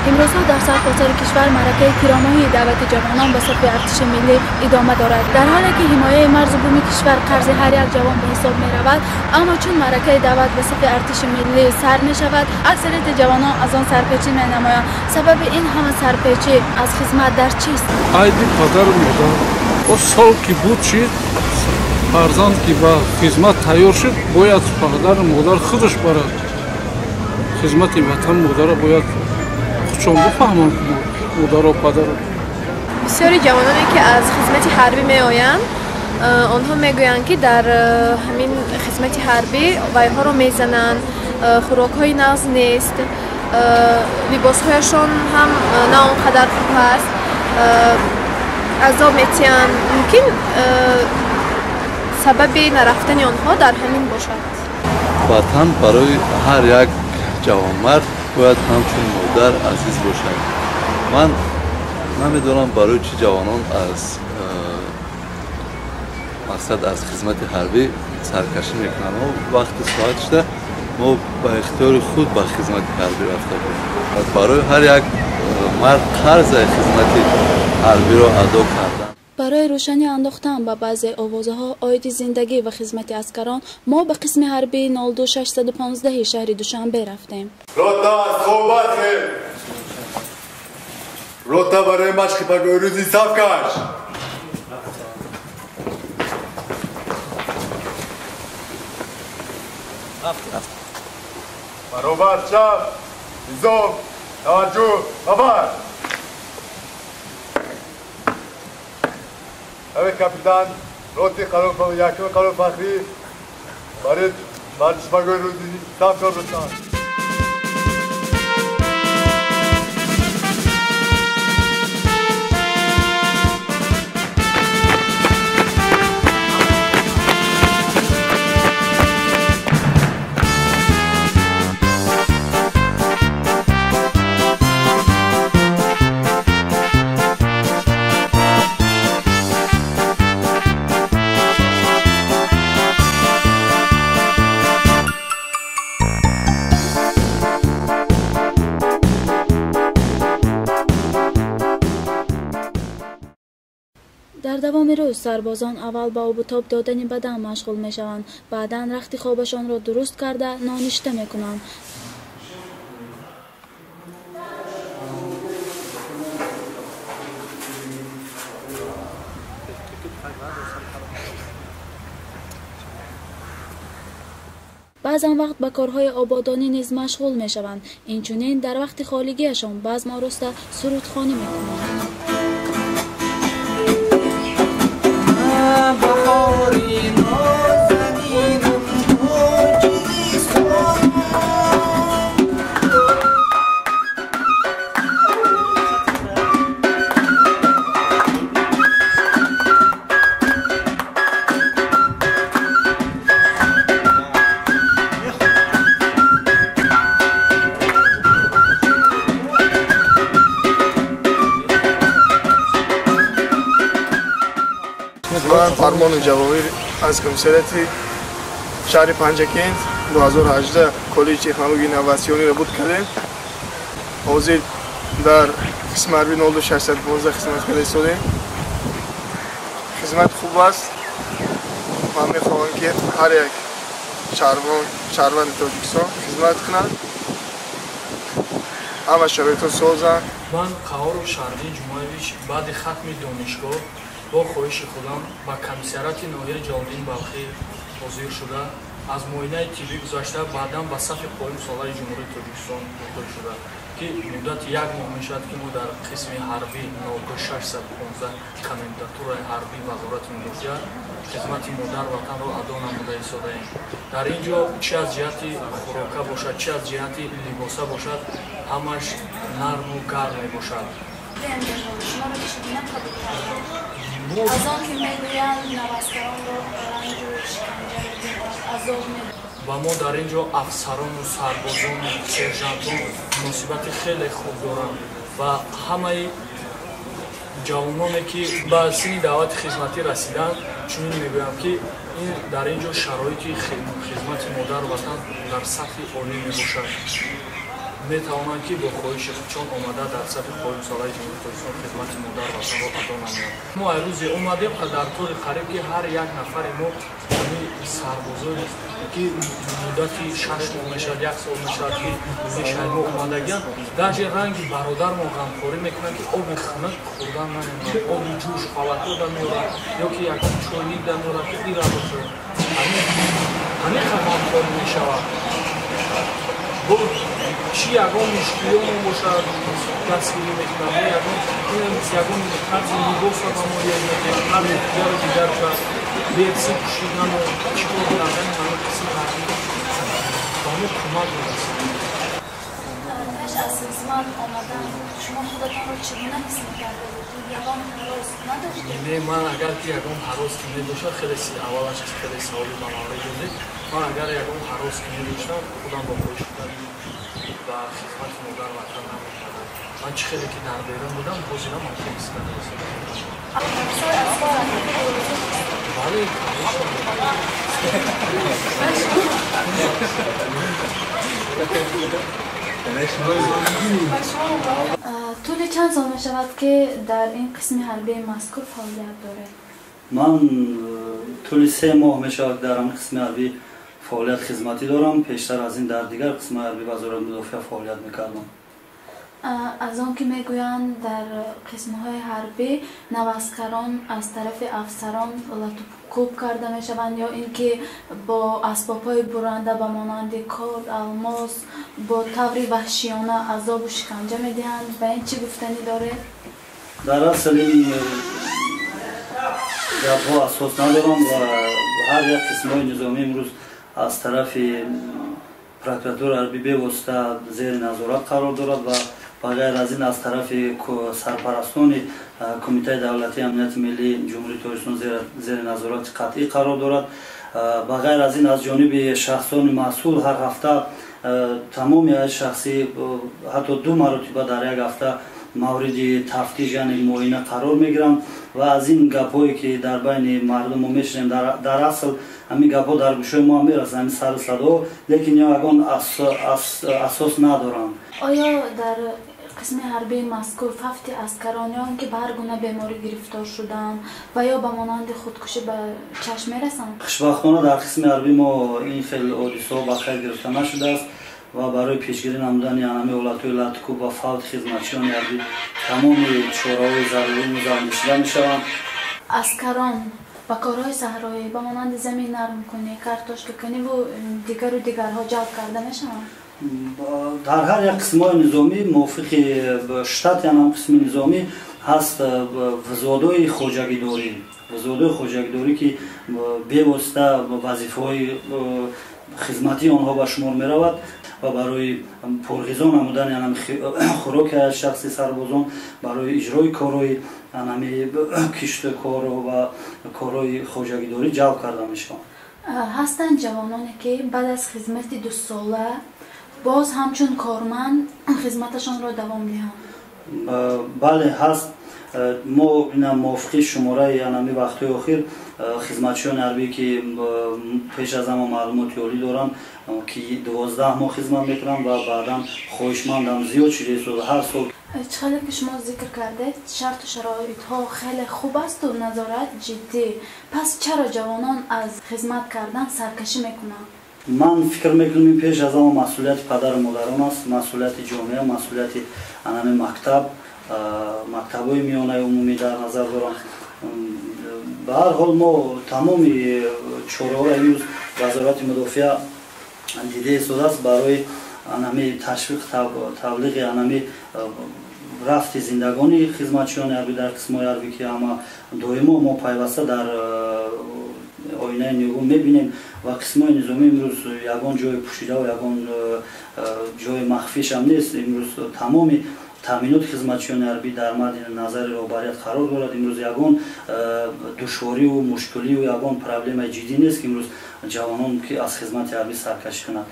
Имрӯзҳо дар саросари кишвар маъракаи тирамоҳии даъвати ҷавонон ба сафи артиши миллӣ идома дорад. Дар ҳоле ки ҳимояи марзу буми кишвар қарзи ҳар як ҷавон ба ҳисоб меравад, аммо чун маъракаи даъват ба сафи артиши миллӣ сар мешавад, аксарияти ҷавонон аз он сарпечӣ менамоянд. Сабаби ин ҳама сарпечӣ аз хизмат дар чист? Айби падару модар. О сол ки буд шид, фарзанд ки ба хизмат тайёр шуд, бояд падару модар худаш барад. Хизмати ватан модарро бояд худшон бифаҳманд, модару падару. Бисёри ҷавононе ки аз хизмати ҳарбӣ меоянд, онҳо мегӯянд ки дар ҳамин хизмати ҳарбӣ вайҳоро мезананд, хӯрокҳои нағз нест, либосҳояшон ҳам на он қадар хуб ҳаст, азоб метиҳанд. Мумкин сабаби нарафтани онҳо дар ҳамин бошад. Ватан барои ҳар як ҷавонмард бояд ҳамчун модар азиз бошад. Ман намедонам барои чӣ ҷавонон аз мақсад аз хизмати ҳарбӣ саркашӣ мекунанд. Мо вақти соат шуда мо ба ихтиёри худ ба хизмати ҳарбӣ рафта будем. Барои ҳар як мард қарзи хизмати ҳарбиро адо кардан. Барои рӯшанӣ андохтан ба баъзе овозаҳо оиди зиндагӣ ва хизмати аскарон мо ба қисми ҳарбии 02615 шаҳри Душанбе рафтем. Рота аз хоб бархез! Рота барои машқи пагоҳирӯзӣ саф каш! Баробар чап, низом, таваҷҷӯҳ, хабар! Ҳамин капитан роти якуми қарор фахрӣ барои варзиши пагоҳирӯзӣ саф кор лутфан. Дар давоми рӯз сарбозон аввал ба обутоб додани бадан машғул мешаванд, баъдан рахти хобашонро дуруст карда ноништа мекунанд. Баъзан вақт ба корҳои ободонӣ низ машғул мешаванд. Инчунин дар вақти холигиашон базм ороста сурудхонӣ мекунанд. Ман Фармони Ҷавоҳир аз комиссариати шаҳри Панҷакент 2018 коллеҷи технологияи инноватсиониро буд кардем. Ҳозир дар қисми ҳарбии 02615 хизмат карда истодем. Хизмат хуб аст. Ман мехоҳам ки ҳар як шаҳрванди Тоҷикистон хизмат кунад, ҳама шароитро созанд. Ман Қаҳоров Шаҳриддин Ҷумаевич баъди хатми донишгоҳ бо хоҳиши худам ба комиссариати ноҳияи Ҷалолиддин Балхӣ ҳозир шуда, аз муоинаи тиббӣ гузашта, баъдан ба сафи қоимсолаи Ҷумҳурии Тоҷикистон дохил шуда, ки муддати як моҳ мешавад ки мо дар қисми ҳарбӣ 02615 комендатураи ҳарбии Вазорати мудофиа хизмати модар ватанро адо намуда истодаем. Дар ин ҷо чи аз ҷиҳати хӯрока бошад, чи аз ҷиҳати либоса бошад, ҳамаш нарму гарм мебошад. Аз он ки мегӯянд наваскаронро ранҷу шиканҷа азоб медиҳанд. Ва мо дар ин ҷо афсарону сарбозону сержантон муносибати хеле хуб доранд ва ҳамаи ҷавононе ки ба синни даъвати хизматӣ расиданд, чунин мегӯям ки ин дар ин ҷо шароити хизмати модару ватан дар сатҳи олӣ мебошад. Метавонанд ки бо хоҳиши худшон омада дар сафи қувваҳои мусаллаҳи Ҷумҳурии Тоҷикистон хизмати модар ватанро адо намоянд. Мо ай рӯзе омадем дар тори қариб ки ҳар як нафари мо сарбозое ки муддати 6 моҳ мешавад, 1 сол мешавад ки пешаи мо омадагианд, даже ранги бародармон ғамхорӣ мекунанд ки оби хунук хӯрдан намемонад, оби ҷӯш халатҳо дамеорад ё ки як чойник дамеорад ки ира бошад. Ҳамин ғамхорӣ мешавад. Чи ягон мушкилиёмон бошад дастгирӣ мекунанд, ягон қарзи либоса ба мо ёд медиҳанд, қарзи дигару дигар шад, берси пӯшидану чӣ кор кардани ҳамин қисми ҳарбӣ ба мо кӯмак мерасонад. Пеш аз хизмат омадан шумо худатонро чӣ гуна ҳис мекардед? Ягон ҳарос надоштед? Не, ман агар ки ягон ҳарос ки медоштам, хеле аввалаш хеле саволи ба маврид додед. Ман агар ягон ҳарос ки медоштам, худам бо хоҳиш худам ба хизмати модар ватан намекардам. Ман чӣ хеле ки дар берун будам, ҳозирам ман хеле ҳис карда истодам. Бале, тӯли чанд сол мешавад ки дар ин қисми ҳарбии мазкур фаъолият доред? Ман тӯли 3 моҳ мешавад дар ин қисми ҳарбӣ фаъолият хизматӣ дорам. Пештар аз ин дар дигар қисми ҳарбӣ Вазорати мудофиа фаъолият мекардам. Аз он ки мегӯянд дар қисмҳои ҳарбӣ наваскарон аз тарафи афсарон латукӯб карда мешаванд ё ин ки бо асбобҳои буранда ба монанди корд, алмос бо таври ваҳшиёна азобу шиканҷа медиҳанд. Ба ин чӣ гуфтанӣ доред? Дар асл ин гапҳо асос надоранд ва ҳар як қисмҳои низомӣ имрӯз аз тарафи прокуратураи ҳарбӣ бевосита зери назорат қарор дорад ва ба ғайр аз ин аз тарафи сарпарастони Кумитаи давлатии амнияти миллии Ҷумҳурии Тоҷикистон зери назорати қатъӣ қарор дорад. Ба ғайр аз ин аз ҷониби шахсони масъул ҳар ҳафта тамоми шахсӣ ҳатто 2 маротиба дар як ҳафта мавриди тафтиш, яъне муоина қарор мегиранд ва аз ин гапҳое ки дар байни мардум мо мешунавем, дар асл ҳамин гапҳо дар гӯшҳои мо мерасанд, ҳамин сару садоҳо, лекин ягон асос надоранд. Оё дар қисми ҳарбии мазкур фавти аскарон ё он ки ба ҳар гуна беморӣ гирифтор шуданд ва ё ба монанди худкушӣ ба чашм мерасанд? Хушбахтона дар қисми ҳарбии мо ин хел ҳодисаҳо ба қайд гирифта нашудааст ва барои пешгирӣ намудани ҳамаи ҳолатҳои латукӯб ва фавти хизматчиёни ҳарбӣ тамоми чораҳои зарурӣ низ андешида мешаванд. Аскарон ба корҳои саҳроӣ ба монанди замин нармкунӣ, картошкакунӣ ву дигару дигарҳо ҷалб карда мешаванд? Дар ҳар як қисмҳои низомӣ мувофиқи штат, яъне қисми низомӣ ҳаст взводҳои хоҷагидорӣ, взводҳои хоҷагидорӣ ки бевосита вазифаҳои хизматии онҳо ба шумор меравад ва барои пурғизо намудани хӯроки шахси сарбозон, барои иҷрои корҳои киштукору ва корҳои хоҷагидорӣ ҷалб карда мешаванд. Ҳастанд ҷавононе ки баъд аз хизмати 2сола боз ҳамчун корманд хизматашонро давом диҳанд? Бале, ҳаст. Мо ина мувофиқи шумораи ҳамин вақтҳои охир хизматчиёни ҳарбӣ ки пеш аз ҳама маълумоти олӣ доранд, ки 12 моҳ хизмат мекунанд ва баъдан хоҳишмандам зиёд шудааст ҳар сол. Чӣ хеле ки шумо зикр кардед, шарту шароитҳо хеле хуб асту назорат ҷиддӣ. Пас чаро ҷавонон аз хизмат кардан саркашӣ мекунанд? Ман фикр мекунам ин пеш аз ҳама масъулияти падару модарон аст, масъулияти ҷомеа, масъулияти анами мактаб, мактабҳои миёнаи умумӣ дар назар дорам. Ба ҳар ҳол мо тамоми чораҳоро имрӯз Вазорати мудофиа дида истодааст барои анами ташвиқ, таблиғи анами рафти зиндагонии хизматчиёни ҳарбӣ дар қисмҳои ҳарбӣ ки ҳама доимо мо пайваста дар оинаи нигоҳ мебинем ва қисмҳои низомӣ имрӯз ягон ҷои пӯшидаву ягон ҷои махфишам нест. Имрӯз тамоми таъминоти хизматчиёни ҳарбӣ дар мадди назари роҳбарият қарор дорад. Имрӯз ягон душвориву мушкилию ягон проблемаи ҷиддӣ нест ки имрӯз ҷавонон ки аз хизмати ҳарбӣ саркашӣ кунанд.